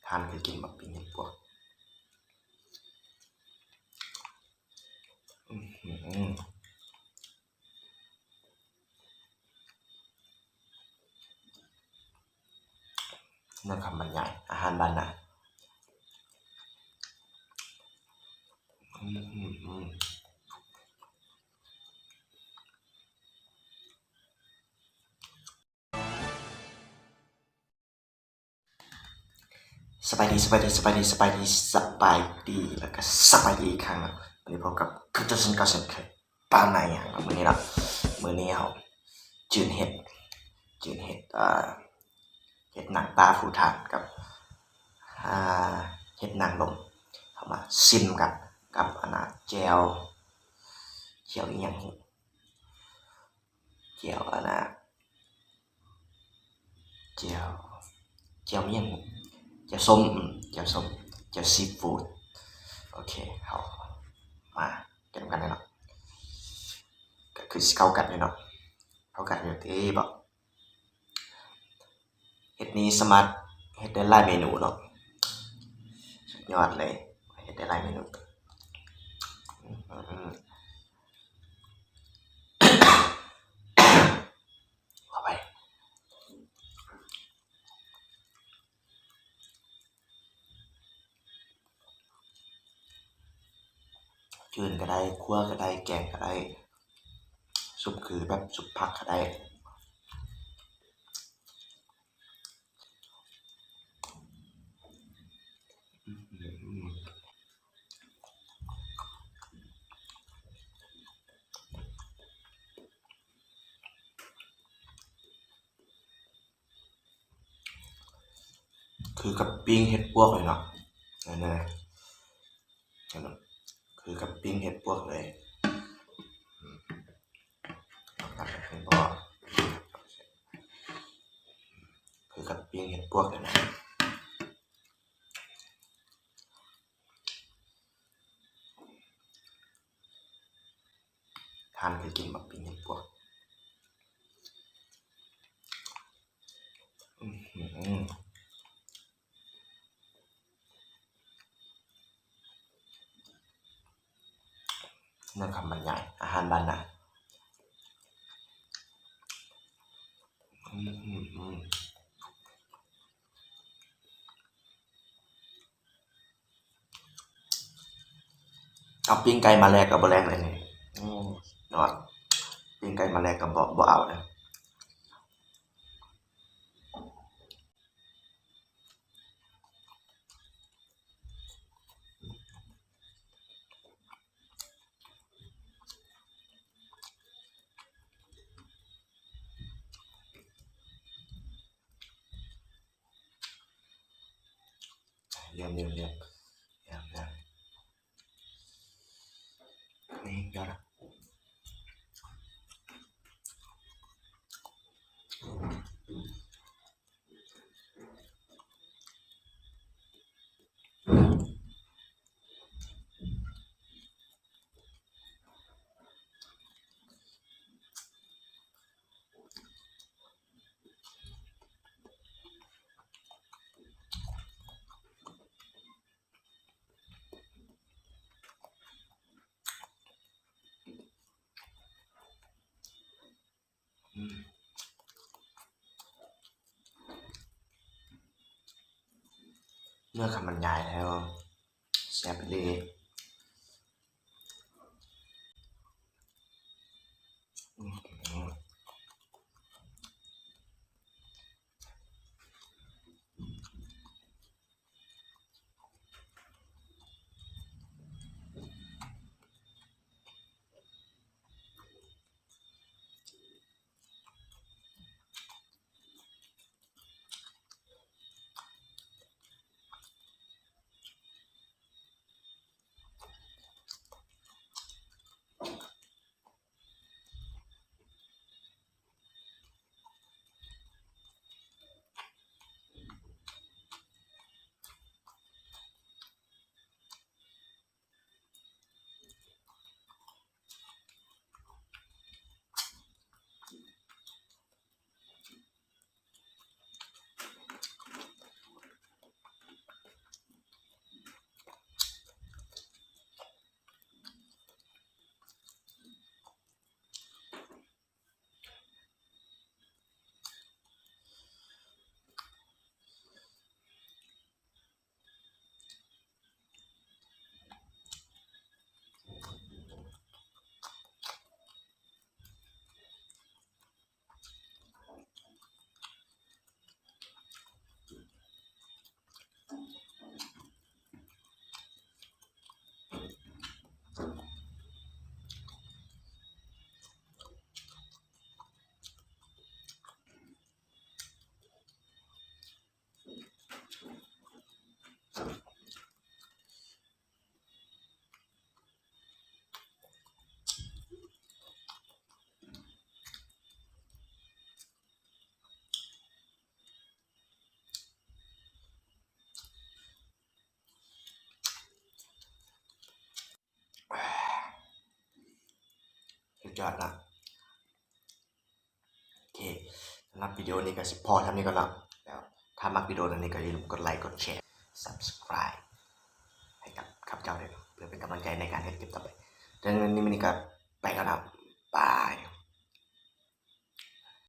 ທ່ານເຄີຍກິນບັກປິງເຫັດປວກ? ເມືອງຄຳບັນຍາຍ ອາຫານບ້ານນາ. ສະບາຍດີ ສະບາຍດີ ສະບາຍດີ ສະບາຍດີ ສະບາຍດີ ແລ້ວກໍສະບາຍດີອີກຄັ້ງເນາະ. ວັນນີ້ພົບກັບຂ້າພະເຈົ້າເຊັ່ນເກົ່າເຊັ່ນເຄີຍ ປານາຍາງເນາະ. ມື້ນີ້ເນາະ ມື້ນີ້ເຮົາຈືນເຫັດ ຈືນເຫັດ ເອີ ເຫັດນາງຟ້າພູຖານກັບ ເຫັດນາງລົມ. ເຮົາມາຊິມກັນກັບອັນນ່າແຈ່ວ ແຈ່ວອີ່ຫຍັງ ແຈ່ວອັນນ່າ ແຈ່ວ ແຈ່ວຫຍັງ ແຈ່ວສົ້ມ ແຈ່ວສົ້ມ ແຈ່ວຊີຟູດ. ໂອເຄ ເຮົາມາກິນນຳກັນເລີຍເນາະ. ກໍຄືຊິເຂົ້າກັນຢູ່ເນາະ ເຂົ້າກັນຢູ່ຕິບໍ? ເຮັດນີ້ສາມາດເຮັດໄດ້ຫຼາຍເມນູເນາະ ສຸດຍອດເລີຍ ເຮັດໄດ້ຫຼາຍເມນູ. ເຂົ້າໄປ ຈືນກໍໄດ້ ຂົ້ວກໍໄດ້ ແກງກໍໄດ້ ຊຸບຄືແບບຊຸບຜັກກໍໄດ້. ຄືກັບປີ້ງເຫັດປວກເລີຍເນາະ ອັນນີ້ນະ ຄືກັບປີ້ງເຫັດປວກເລີຍ. ຄືກັບປີ້ງເຫັດປວກເລີຍນະ. ທ່ານເຄີຍກິນບັກປິງເຫັດປວກ? ເມືອງຄຳບັນຍາຍ ອາຫານບ້ານນາ. ເອົາປີ້ງໄກ່ມາແລກກໍບໍ່ແລກເລີຍນີ້ ເນາະ ປີ້ງໄກ່ມາແລກກໍບໍ່ ບໍ່ເອົາເລີຍ. ເນື້ອຄຳບັນຍາຍແລ້ວ ແຊບອີ່ຫຼີ. ອ ຍອດເນາະ. ໂອເຄ ສຳລັບວິດີໂອນີ້ກໍຊິພໍສ່ຳນີ້ກ່ອນເນາະ. ແລ້ວຖ້າມັກວິດີໂອແນວນີ້ກໍຢ່າລືມກົດໄລ ກົດແຊ Subscribe ໃຫ້ກັບຂ້າພະເຈົ້າເດີ ເພື່ອເປັນກຳລັງໃຈໃນການເຮັດຄລິບຕໍ່ໄປ. ແຕ່ມື້ນີ້ ມື້ນີ້ກໍໄປກ່ອນເນາະ.